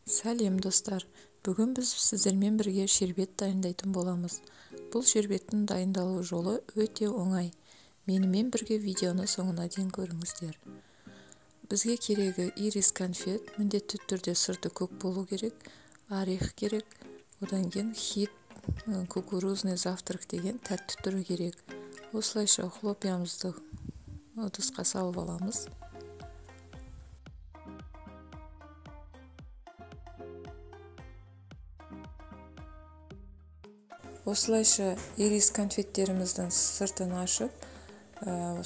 Сәлем достар! Бүгін біз сіздермен бірге шербет дайындайтын боламыз. Бұл шербеттің дайындалу жолы өте оңай. Менімен бірге видеоны соңына дейін көріңіздер. Бізге керегі ирис конфет, міндетті түрде сырты көк болу керек, орех керек, одан кейін хит кукурузный завтрак деген тәтті түрі керек. Осылайша хлопьямызды ыдысқа салып аламыз. Осылайша ирис конфеттеріміздің сыртын ашып,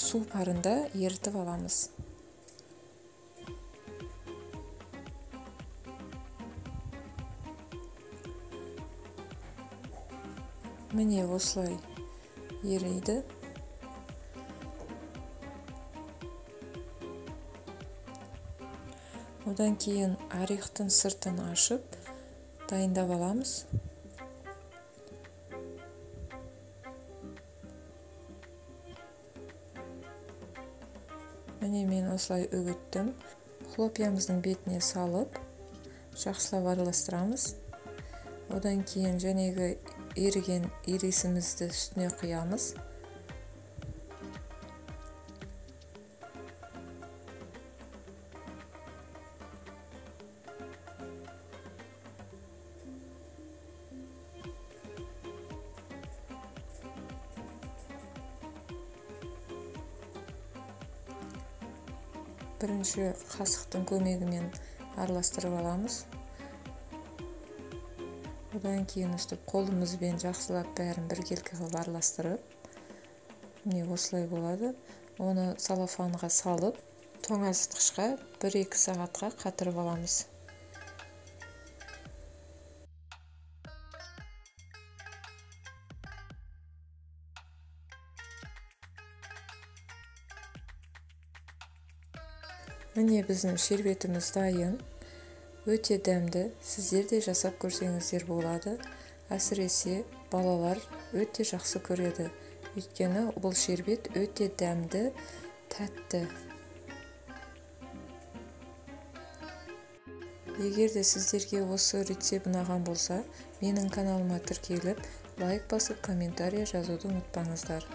су парында ерітіп аламыз. Міне осылай ериді. Одан кейін орехтың сыртын ашып, дайындап аламыз. Міне мен осылай үгіттім. Хлопьямыздың бетіне салып, жақсылап араластырамыз. Одан кейін жәнегі еріген ирисімізді үстіне құямыз. Бірінші қасықтың көмегімен араластырып аламыз. Одан кейін өстіп қолымызбен жақсылап бәрін біркелкі қылып араластырып, міне осылай болады. Оны целлофанға салып, тоңазытқышқа 1-2 сағатқа қатырып аламыз. Міне біздің шербетіміз дайын. Өте дәмді, сіздер де жасап көрсеңіздер болады. Әсіресе балалар өте жақсы көреді. Өйткені бұл шербет өте дәмді, тәтті. Егер де сіздерге осы рецепт ұнаған болса, менің каналыма тіркеліп, лайк басып, комментария жазуды ұмытпаңыздар.